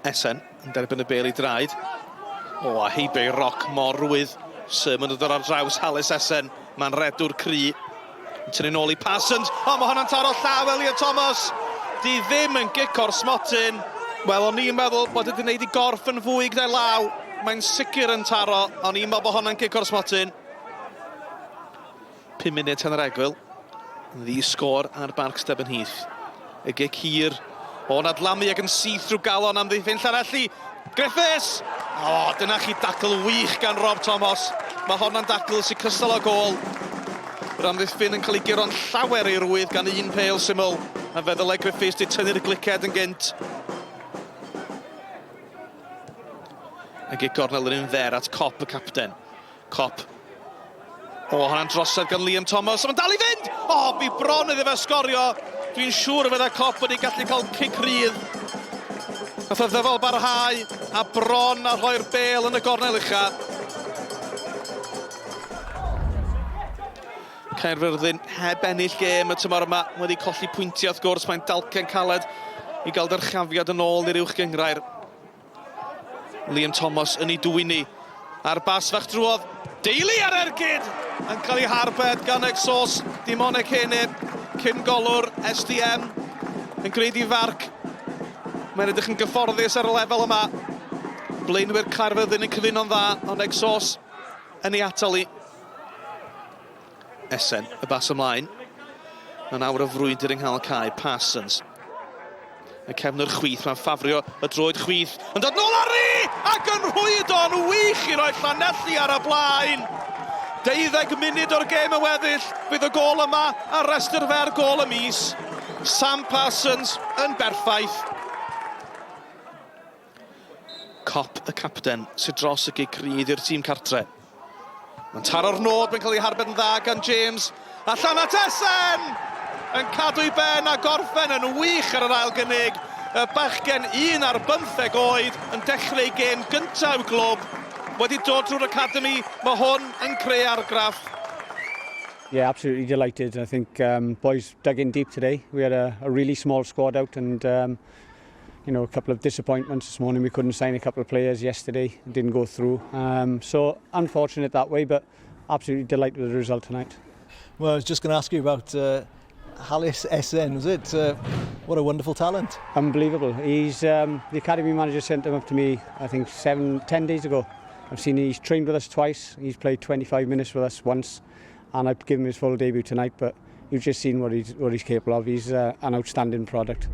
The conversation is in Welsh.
Esen yn derbyn y bêl i draed. O, a heibio i Roc mor rwydd. Sermon yn dod ar draws Halis Esen. Mae'n redwr cry. Yn tynnu nôl i Parsons. O, mae hwnna'n taro llaw Elliot Thomas. Di ddim yn gic o'r smotyn. Wel, o'n i'n meddwl bod wedi gwneud i gorff yn fwy gyda'i law. Mae'n sicr yn taro. O'n i'n meddwl bod hwnna'n gic o'r smotyn. 5 munud tan yr egwyl. Ddi sgôr ar Barc Stebonheath. Y gic hir o'n adlamu ac yn syth drwy galon amddiffyn Llanelli. Griffiths! O, dyna chi dacl wych gan Rob Thomas. Mae honna'n dacl sy'n cystal â gôl. Yr amddiffyn yn cael ei guro'n llawer ei rwydd gan un pêl syml. A fe ddylai Griffiths di tynnu'r gliced yn gynt. Y gic gornel yn un fer at Cop y capten. Cop. O, hwnna'n drosedd gan Liam Thomas. Mae'n dal i fynd! O, bu bron iddo fe sgorio. Dwi'n siŵr y fydda Cop wedi gallu cael cic rydd. Nath o ddyfal barhau a bron a rhoi'r bêl yn y gornel ucha. Caerfyrddin heb ennill gêm y tymor yma, wedi colli pwyntiau wrth gwrs, mae'n dalcen caled i gael dyrchafiad yn ôl i'r uwch gynghrair. Liam Thomas yn ei dwyni. A'r bas fach drwodd. Daly ar ergyd! Yn cael ei harbed gan Exos. Dimon Ekene, cyn golwr SDM, yn gwneud i farc. Mae'n edrych yn gyfforddus ar y lefel yma. Blaenwyr Caerfyrddin yn cyfuno'n dda, ond Exos yn ei atal i. Esen, y bas ymlaen. Mae'n awr o frwydr yng nghanol cae Parsons. Y cefnwr chwith, mae'n ffafrio y droed chwith. Yn dod nôl ar i! Ac yn rhwydo'n wych i roi Llanelli ar y blaen! 12 munud o'r gêm yn weddill, fydd y gôl yma ar restr fer gôl y mis. Sam Parsons yn berffaith. Cop y capten sydd dros y gic rydd i'r tîm cartre. Mae'n taro'r nod, mae'n cael ei harbed yn dda gan James. Allan at Esen! Yn cadw ei ben a gorffen yn wych ar yr ail gynnig. Y bachgen un ar bymtheg oed yn dechrau ei gêm gyntaf i'w glwb. Wedi dod drwy'r academi, mae hwn yn creu argraff. Yeah, absolutely delighted. I think um, boys dug in deep today. We had a, a really small squad out and um, you know, a couple of disappointments this morning. We couldn't sign a couple of players yesterday. It didn't go through. Um, so unfortunate that way, but absolutely delighted with the result tonight. Well, I was just going to ask you about uh, Halis SN, was it? Uh, what a wonderful talent. Unbelievable. He's um, the academy manager sent him up to me, I think, seven, ten days ago. I've seen he's trained with us twice. He's played 25 minutes with us once, and I've given him his full debut tonight. But you've just seen what he's what he's capable of. He's uh, an outstanding product.